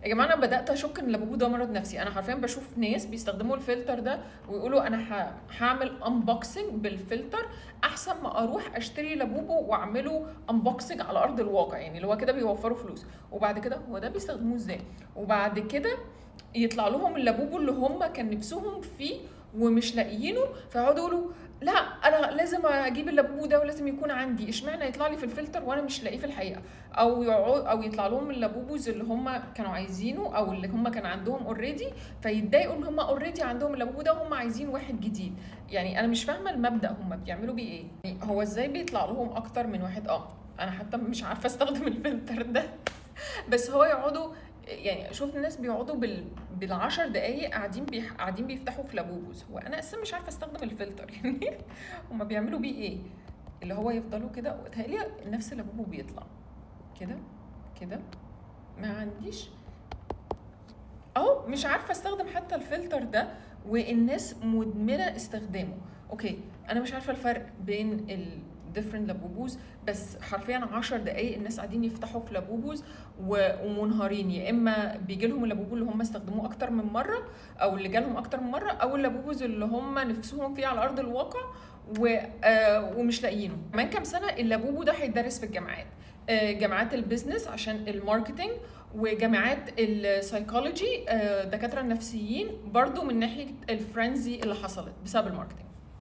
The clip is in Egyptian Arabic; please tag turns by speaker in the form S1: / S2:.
S1: يا جماعه، انا بدات اشك ان لابوبو ده مرض نفسي. انا حرفيا بشوف ناس بيستخدموا الفلتر ده ويقولوا انا هعمل unboxing بالفلتر احسن ما اروح اشتري لابوبو واعمله unboxing على ارض الواقع. يعني اللي هو كده بيوفروا فلوس. وبعد كده هو ده بيستخدموه ازاي؟ وبعد كده يطلع لهم اللابوبو اللي هم كان نفسهم فيه ومش لاقيينه، فيقعدوا يقولوا لا، انا لازم اجيب اللابوبو ده ولازم يكون عندي، اشمعنى يطلع لي في الفلتر وانا مش لاقيه في الحقيقه؟ او يقعد او يطلع لهم اللابوبوز اللي هم كانوا عايزينه او اللي هم كان عندهم already، فيتضايقوا ان هم already عندهم اللابوبو ده وهم عايزين واحد جديد. يعني انا مش فاهمه المبدا، هم بيعملوا بيه ايه؟ يعني هو ازاي بيطلع لهم اكتر من واحد؟ انا حتى مش عارفه استخدم الفلتر ده. بس هو يقعدوا، يعني شفت الناس بيقعدوا بال10 دقايق قاعدين بيفتحوا في لابوبوز، وانا اصلا مش عارفه استخدم الفلتر. يعني هما بيعملوا بيه ايه؟ اللي هو يفضلوا كده، وتهيألي نفس اللابوبو بيطلع كده كده. ما عنديش اهو، مش عارفه استخدم حتى الفلتر ده، والناس مدمنه استخدامه. okay، انا مش عارفه الفرق بين ال different لابوبوز، بس حرفيا 10 دقايق الناس قاعدين يفتحوا في لابوبوز ومنهارين، يا اما بيجي لهم اللابوبو اللي هم استخدموه اكتر من مره او اللي جالهم اكتر من مره، او اللابوبوز اللي هم نفسهم فيه على ارض الواقع ومش لاقيينه. كمان كام سنة اللابوبو ده هيدرس في الجامعات، جامعات ال business عشان ال marketing، وجامعات ال psychology، دكاترة النفسيين برضو من ناحية ال frenzy اللي حصلت بسبب ال marketing.